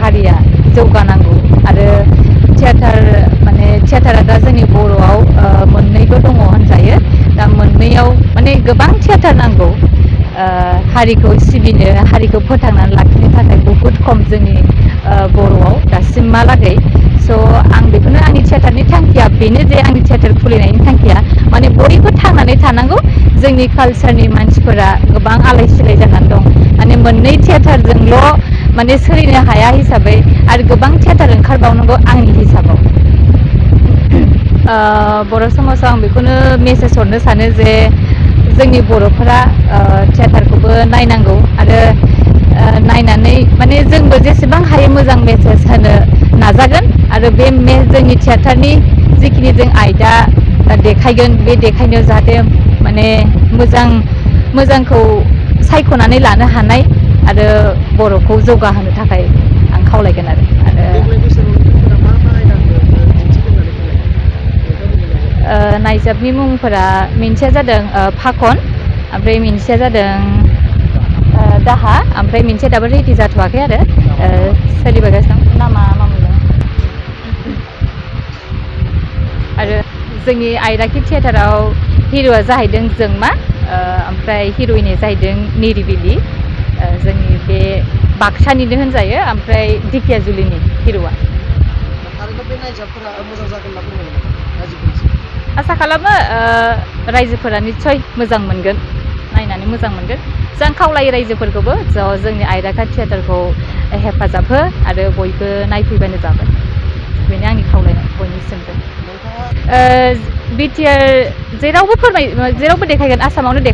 हारिया जौगानांगौ आरो थियाटारा दा जोंनि बर'आव मोननैबो दङ होनजायो दा मोननैयाव माने गोबां थियाटार नांगौ हारिखौ सिबिनो हारिखौ फोथांनानै लाखिनो थाखाय बहुद खम जोंनि बर'आव दासिमहालागै स' आं बेखौनो आंनि थियाटारनि थांखिया बेनो जे आंनि थियाटार खुलिनायनि थांखिया माने बयबो थांनानै थानांगौ जोंनि कालचारनि मानसिफोरा गोबां आलाय सिलाय जानानै दं माने मोननै थियाटारजोंल' माने सोलिनो हाया हिसाबै आरो गोबां थियाटार ओंखारबावनांगौ आंनि हिसाबाव बर' समाजाव आं बेखौनो मेसेज हरनो सानो जे जोंनि बर'फोरा थियाटारखौबो नायनांगौ आरो नायनानै माने जोंबो जेसेबां हायो मोजां मेसेज होनो नाजागोन आरो बे जोंनि थियाटारनि जिखिनि जों आयदा देखायगोन बे देखायनायाव जाहाथे माने मोजांखौ सायख'नानै लानो हानाय आरो बर'खौ जौगाहोनो थाखाय आं खावलायगोन आरो नायजाबनि मुंफोरा मोनसेया जादों फाखन ओमफ्राय मोनसेया जादों दाहा ओमफ्राय मोनसेया दाबो रेडि जाथ'वाखै आरो सोलिबोगासिनो दं नामा मा मोनदों आरो जोंनि आइराखि थियेटाराव हिर'आ जाहैदों जोंमा ओमफ्राय हिर'इना जाहैदों निरिबिलि जोंनि बे बाक्सानिनो होनजायो ओमफ्राय दिखियाजुलिनि हिर'आ आसा खालामो रायजोफोरा निस्सय मोजां मोनगोन नायनानै मोजां मोनगोन जों खावलायो रायजोफोरखौबो जोंनि आइराखि थियेटारखौ हेफाजाब हो आरो बयबो नायफैबानो जाबाय बेनो आंनि खावलायनाय बयनिसिमबो बिटिआर जेरावबो देखायगोन आसामावनो देखायगोन